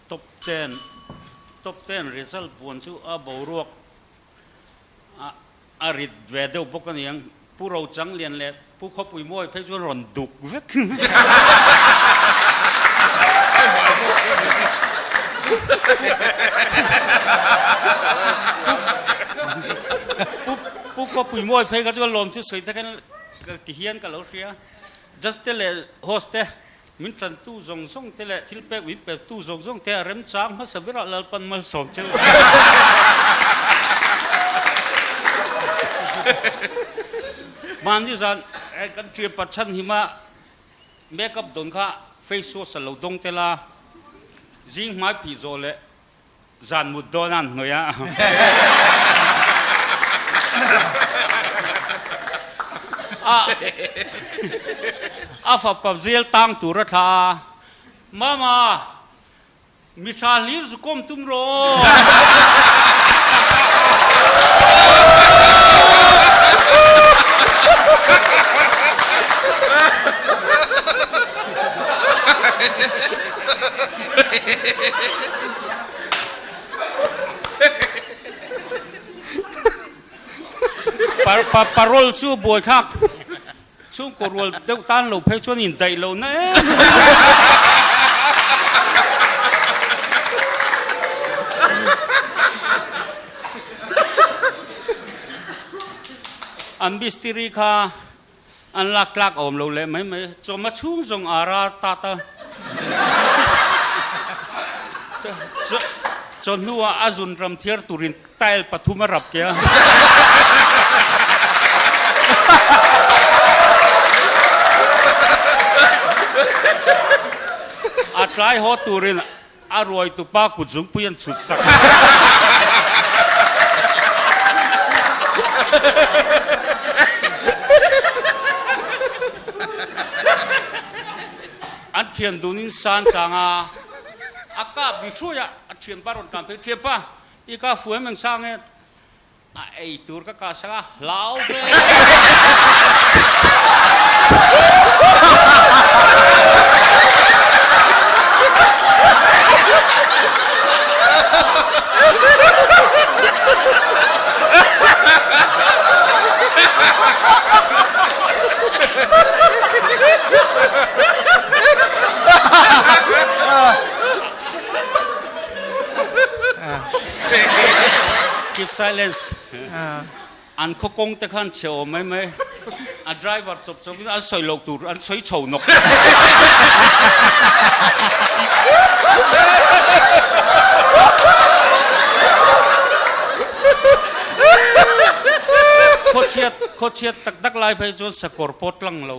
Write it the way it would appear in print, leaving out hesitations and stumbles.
Top ten Top ten result puan chu a boruak a a rit ve deuh bawk a niang. Pu Rochang Lian leh Pu Khawpui Mawi phei chuan rawn duk vek. Pu Khawpui Mawi phei kha chuan lawm chu sawi takin ti hian ka lo hria. Judge te leh host te Min tantu zawng zawng te leh thil pek min pe tu zawng zawng te a remchang hmasa berah Lalpan malsawm cheu. Mahni zan kan ṭian pat chhan hima make up dawn kha face wash a lo dawng tel a, zing hmai phih zawh leh Zan mut dawn a an hnawih a. A fapa zel tang tur a thla a, Mama, mi tha hlir zu kawm tum rawh. Parole chu buaithlak chhungkaw rual deuh tan lo phei chuan indaih lo na em. An mistiri kha An lak tlak a awm lo leh mai mai. Chawma chhung zawng a ra ta ta. Chawhnuah a zun ram thiar turin tile pathum a rap ke a. A tlai haw turin a ruai tupa kut zungpui an chhut sak. An thian dunin san chang a, a kap bi thuai a, a thianpa rawn tlan phei, Thianpa, i ka fuai meng sang e, A ei tur ka kah sak a, hlau ve. Keep silence. An khaw kawng te khan chhe awm mai mai. A driver chawp chawp in an sawi loh tur an sawi chho nawk. Khawchhiat khawchhiat tak tak lai phei chuan sakawr pawh tlang lo.